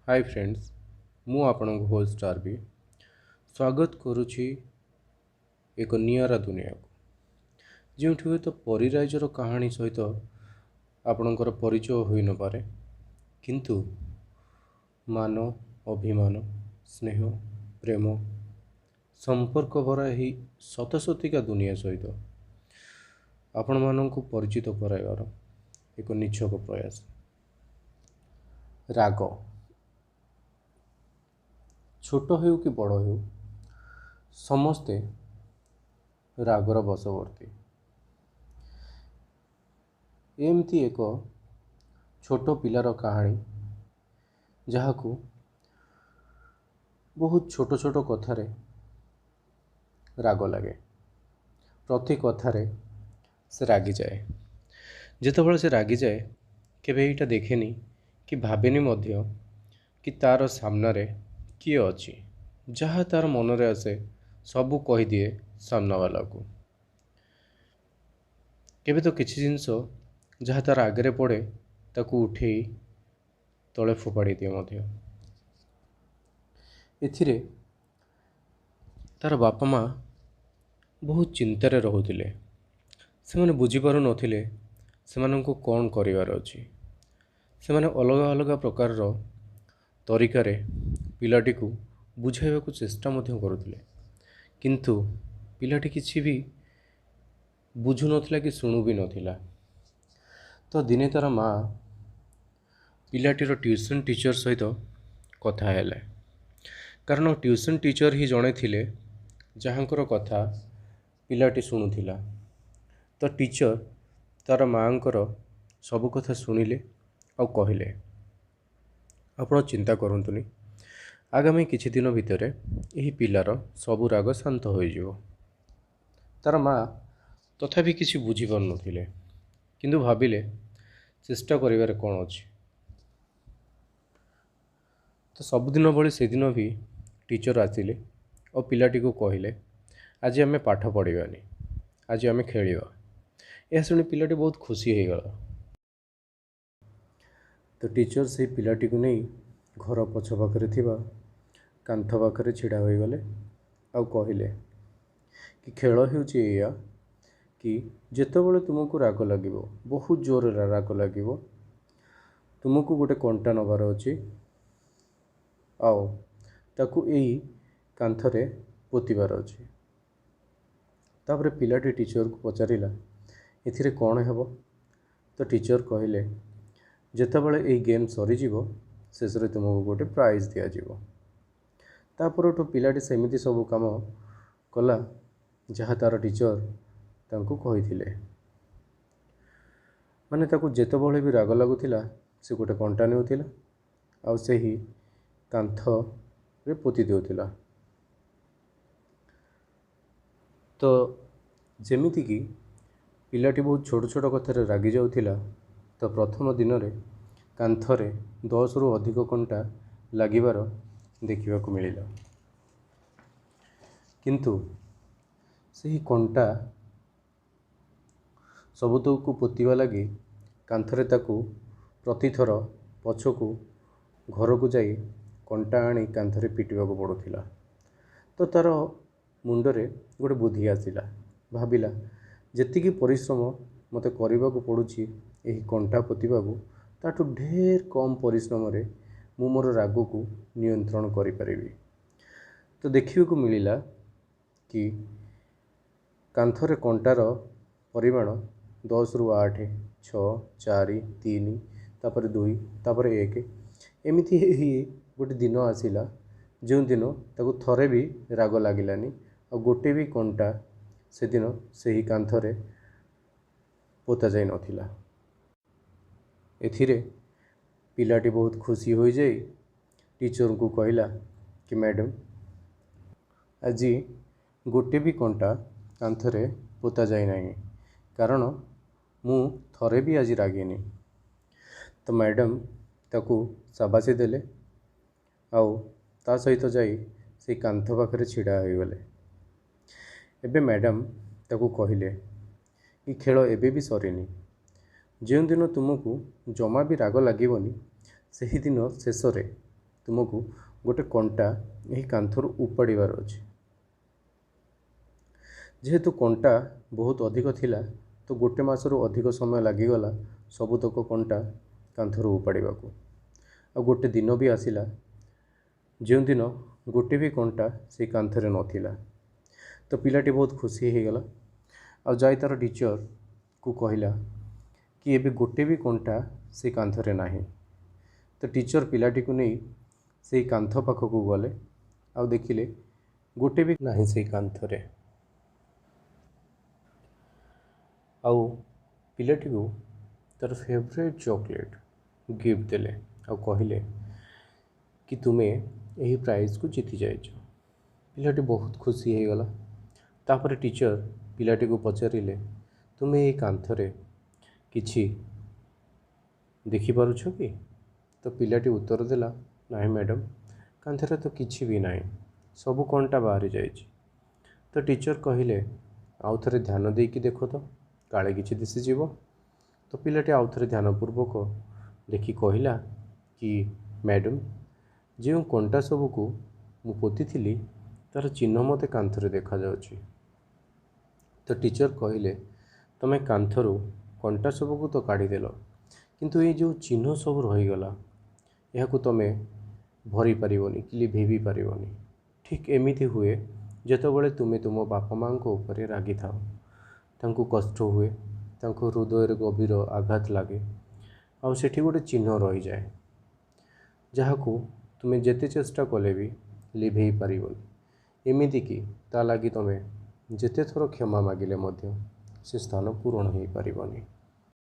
High friends, ମୁଁ ଆପଣଙ୍କ host ଆର୍ ବି ସ୍ୱାଗତ କରୁଛି ଏକ ନିଆରା ଦୁନିଆକୁ, ଯେଉଁଠି ହୁଏତ ପରିରାଇଜର କାହାଣୀ ସହିତ ଆପଣଙ୍କର ପରିଚୟ ହୋଇନପାରେ, କିନ୍ତୁ ମାନ, ଅଭିମାନ, ସ୍ନେହ, ପ୍ରେମ, ସମ୍ପର୍କ ଭରା ଏହି ସତସତିକା ଦୁନିଆ ସହିତ ଆପଣମାନଙ୍କୁ ପରିଚିତ କରାଇବାର ଏକ ନିଛକ ପ୍ରୟାସ। ରାଗ ଛୋଟ ହେଉ କି ବଡ଼ ହେଉ, ସମସ୍ତେ ରାଗର ବଶବର୍ତ୍ତୀ। ଏମିତି ଏକ ଛୋଟ ପିଲାର କାହାଣୀ, ଯାହାକୁ ବହୁତ ଛୋଟ ଛୋଟ କଥାରେ ରାଗ ଲାଗେ। ପ୍ରତି କଥାରେ ସେ ରାଗିଯାଏ। ଯେତେବେଳେ ସେ ରାଗିଯାଏ, କେବେ ଏଇଟା ଦେଖେନି କି ଭାବେନି ମଧ୍ୟ କି ତା'ର ସାମ୍ନାରେ କିଏ ଅଛି। ଯାହା ତା'ର ମନରେ ଆସେ ସବୁ କହିଦିଏ ସାମ୍ନାବାଲାକୁ। କେବେ ତ କିଛି ଜିନିଷ ଯାହା ତା'ର ଆଗରେ ପଡ଼େ ତାକୁ ଉଠେଇ ତଳେ ଫୋପାଡ଼ି ଦିଏ ମଧ୍ୟ। ଏଥିରେ ତା'ର ବାପା ମା' ବହୁତ ଚିନ୍ତାରେ ରହୁଥିଲେ। ସେମାନେ ବୁଝିପାରୁନଥିଲେ ସେମାନଙ୍କୁ କ'ଣ କରିବାର ଅଛି। ସେମାନେ ଅଲଗା ଅଲଗା ପ୍ରକାରର ତରିକାରେ ପିଲାଟିକୁ ବୁଝାଇବାକୁ ଚେଷ୍ଟା ମଧ୍ୟ କରୁଥିଲେ, କିନ୍ତୁ ପିଲାଟି କିଛି ବି ବୁଝୁନଥିଲା କି ଶୁଣୁ ବି ନଥିଲା। ତ ଦିନେ ତା'ର ମା' ପିଲାଟିର ଟ୍ୟୁସନ୍ ଟିଚର୍ ସହିତ କଥା ହେଲେ, କାରଣ ଟ୍ୟୁସନ୍ ଟିଚର୍ ହିଁ ଜଣେ ଥିଲେ ଯାହାଙ୍କର କଥା ପିଲାଟି ଶୁଣୁଥିଲା। ତ ଟିଚର୍ ତା'ର ମାଆଙ୍କର ସବୁ କଥା ଶୁଣିଲେ ଆଉ କହିଲେ, ଆପଣ ଚିନ୍ତା କରନ୍ତୁନି, ଆଗାମୀ କିଛି ଦିନ ଭିତରେ ଏହି ପିଲାର ସବୁ ରାଗ ଶାନ୍ତ ହୋଇଯିବ। ତା'ର ମା' ତଥାପି କିଛି ବୁଝିପାରୁନଥିଲେ, କିନ୍ତୁ ଭାବିଲେ ଚେଷ୍ଟା କରିବାରେ କ'ଣ ଅଛି। ତ ସବୁଦିନ ଭଳି ସେଦିନ ବି ଟିଚର୍ ଆସିଲେ ଓ ପିଲାଟିକୁ କହିଲେ, ଆଜି ଆମେ ପାଠ ପଢ଼ିବାନି, ଆଜି ଆମେ ଖେଳିବା। ଏହା ଶୁଣି ପିଲାଟି ବହୁତ ଖୁସି ହୋଇଗଲା। ତ ଟିଚର୍ ସେଇ ପିଲାଟିକୁ ନେଇ ଘର ପଛ ପାଖରେ ଥିବା କାନ୍ଥ ପାଖରେ ଛିଡ଼ା ହୋଇଗଲେ ଆଉ କହିଲେ କି ଖେଳ ହେଉଛି ଏଇଆ କି ଯେତେବେଳେ ତୁମକୁ ରାଗ ଲାଗିବ, ବହୁତ ଜୋରରେ ରାଗ ଲାଗିବ, ତୁମକୁ ଗୋଟେ କଣ୍ଟା ନେବାର ଅଛି ଆଉ ତାକୁ ଏଇ କାନ୍ଥରେ ପୋତିବାର ଅଛି। ତାପରେ ପିଲାଟି ଟିଚର୍କୁ ପଚାରିଲା, ଏଥିରେ କ'ଣ ହେବ? ତ ଟିଚର୍ କହିଲେ, ଯେତେବେଳେ ଏଇ ଗେମ୍ ସରିଯିବ ଶେଷରେ ତୁମକୁ ଗୋଟେ ପ୍ରାଇଜ୍ ଦିଆଯିବ। ତା ପରଠୁ ପିଲାଟି ସେମିତି ସବୁ କାମ କଲା ଯାହା ତା'ର ଟିଚର୍ ତାଙ୍କୁ କହିଥିଲେ। ମାନେ ତାକୁ ଯେତେବେଳେ ବି ରାଗ ଲାଗୁଥିଲା ସେ ଗୋଟେ କଣ୍ଟା ନେଉଥିଲା ଆଉ ସେହି କାନ୍ଥରେ ପୋତି ଦେଉଥିଲା। ତ ଯେମିତିକି ପିଲାଟି ବହୁତ ଛୋଟ ଛୋଟ କଥାରେ ରାଗି ଯାଉଥିଲା, ତ ପ୍ରଥମ ଦିନରେ କାନ୍ଥରେ 10ରୁ ଅଧିକ କଣ୍ଟା ଲାଗିବାର ଦେଖିବାକୁ ମିଳିଲା। କିନ୍ତୁ ସେହି କଣ୍ଟା ସବୁତକୁ ପୋତିବା ଲାଗି କାନ୍ଥରେ ତାକୁ ପ୍ରତିଥର ପଛକୁ ଘରକୁ ଯାଇ କଣ୍ଟା ଆଣି କାନ୍ଥରେ ପିଟିବାକୁ ପଡ଼ୁଥିଲା। ତ ତା'ର ମୁଣ୍ଡରେ ଗୋଟେ ବୁଦ୍ଧି ଆସିଲା। ଭାବିଲା, ଯେତିକି ପରିଶ୍ରମ ମୋତେ କରିବାକୁ ପଡ଼ୁଛି ଏହି କଣ୍ଟା ପୋତିବାକୁ, ତାଠୁ ଢେର କମ୍ ପରିଶ୍ରମରେ ମୁଁ ମୋର ରାଗକୁ ନିୟନ୍ତ୍ରଣ କରିପାରିବି। ତ ଦେଖିବାକୁ ମିଳିଲା କି କାନ୍ଥରେ କଣ୍ଟାର ପରିମାଣ 10ରୁ 8, 6, 4, 3, ତାପରେ 2, ତାପରେ 1, ଏମିତି ହେଇ ଗୋଟେ ଦିନ ଆସିଲା ଯେଉଁଦିନ ତାକୁ ଥରେ ବି ରାଗ ଲାଗିଲାନି ଆଉ ଗୋଟେ ବି କଣ୍ଟା ସେଦିନ ସେହି କାନ୍ଥରେ ପୋତା ଯାଇନଥିଲା। ଏଥିରେ ପିଲାଟି ବହୁତ ଖୁସି ହୋଇଯାଇ ଟିଚର୍ଙ୍କୁ କହିଲା କି ମ୍ୟାଡ଼ାମ୍, ଆଜି ଗୋଟେ ବି କଣ୍ଟା କାନ୍ଥରେ ପୋତା ଯାଇନାହିଁ, କାରଣ ମୁଁ ଥରେ ବି ଆଜି ରାଗିନି। ତ ମ୍ୟାଡ଼ାମ୍ ତାକୁ ସାବାସି ଦେଲେ ଆଉ ତା ସହିତ ଯାଇ ସେଇ କାନ୍ଥ ପାଖରେ ଛିଡ଼ା ହୋଇଗଲେ। ଏବେ ମ୍ୟାଡ଼ାମ୍ ତାକୁ କହିଲେ କି ଖେଳ ଏବେ ବି ସରିନି, ଯେଉଁଦିନ ତୁମକୁ ଜମା ବି ରାଗ ଲାଗିବନି ସେହିଦିନ ଶେଷରେ ତୁମକୁ ଗୋଟେ କଣ୍ଟା ଏହି କାନ୍ଥରୁ ଉପାଡ଼ିବାର ଅଛି। ଯେହେତୁ କଣ୍ଟା ବହୁତ ଅଧିକ ଥିଲା, ତ ଗୋଟେ ମାସରୁ ଅଧିକ ସମୟ ଲାଗିଗଲା ସବୁତକ କଣ୍ଟା କାନ୍ଥରୁ ଉପାଡ଼ିବାକୁ। ଆଉ ଗୋଟେ ଦିନ ବି ଆସିଲା ଯେଉଁଦିନ ଗୋଟେ ବି କଣ୍ଟା ସେଇ କାନ୍ଥରେ ନଥିଲା। ତ ପିଲାଟି ବହୁତ ଖୁସି ହେଇଗଲା ଆଉ ଯାଇ ତା'ର ଟିଚର୍କୁ କହିଲା କି ଏବେ ଗୋଟେ ବି କଣ୍ଟା ସେ କାନ୍ଥରେ ନାହିଁ। ତ ଟିଚର୍ ପିଲାଟିକୁ ନେଇ ସେଇ କାନ୍ଥ ପାଖକୁ ଗଲେ ଆଉ ଦେଖିଲେ ଗୋଟେ ବି ନାହିଁ ସେଇ କାନ୍ଥରେ। ଆଉ ପିଲାଟିକୁ ତା'ର ଫେଭରେଟ୍ ଚକୋଲେଟ୍ ଗିଫ୍ଟ ଦେଲେ ଆଉ କହିଲେ କି ତୁମେ ଏହି ପ୍ରାଇଜ୍କୁ ଜିତି ଯାଇଛ। ପିଲାଟି ବହୁତ ଖୁସି ହେଇଗଲା। ତାପରେ ଟିଚର୍ ପିଲାଟିକୁ ପଚାରିଲେ, ତୁମେ ଏଇ କାନ୍ଥରେ କିଛି ଦେଖିପାରୁଛ କି? ତ ପିଲାଟି ଉତ୍ତର ଦେଲା, ନାହିଁ ମ୍ୟାଡ଼ାମ୍, କାନ୍ଥରେ ତ କିଛି ବି ନାହିଁ, ସବୁ କଣ୍ଟା ବାହାରି ଯାଇଛି। ତ ଟିଚର୍ କହିଲେ, ଆଉ ଥରେ ଧ୍ୟାନ ଦେଇକି ଦେଖ ତ, କାଳେ କିଛି ଦିଶିଯିବ। ତ ପିଲାଟି ଆଉ ଥରେ ଧ୍ୟାନପୂର୍ବକ ଦେଖି କହିଲା କି ମ୍ୟାଡ଼ାମ୍, ଯେଉଁ କଣ୍ଟା ସବୁକୁ ମୁଁ ପୋତିଥିଲି ତା'ର ଚିହ୍ନ ମୋତେ କାନ୍ଥରେ ଦେଖାଯାଉଛି। ତ ଟିଚର୍ କହିଲେ, ତୁମେ କାନ୍ଥରୁ କଣ୍ଟା ସବୁକୁ ତ କାଢ଼ିଦେଲ, କିନ୍ତୁ ଏଇ ଯେଉଁ ଚିହ୍ନ ସବୁ ରହିଗଲା ଏହାକୁ ତୁମେ ଭରି ପାରିବନି କି ଲିଭେଇ ବି ପାରିବନି। ଠିକ୍ ଏମିତି ହୁଏ ଯେତେବେଳେ ତୁମେ ତୁମ ବାପା ମାଆଙ୍କ ଉପରେ ରାଗିଥାଅ, ତାଙ୍କୁ କଷ୍ଟ ହୁଏ, ତାଙ୍କ ହୃଦୟରେ ଗଭୀର ଆଘାତ ଲାଗେ ଆଉ ସେଠି ଗୋଟେ ଚିହ୍ନ ରହିଯାଏ ଯାହାକୁ ତୁମେ ଯେତେ ଚେଷ୍ଟା କଲେ ବି ଲିଭେଇ ପାରିବନି। ଏମିତିକି ତା ଲାଗି ତୁମେ ଯେତେ ଥର କ୍ଷମା ମାଗିଲେ ମଧ୍ୟ ସେ ସ୍ଥାନ ପୂରଣ ହେଇପାରିବନି।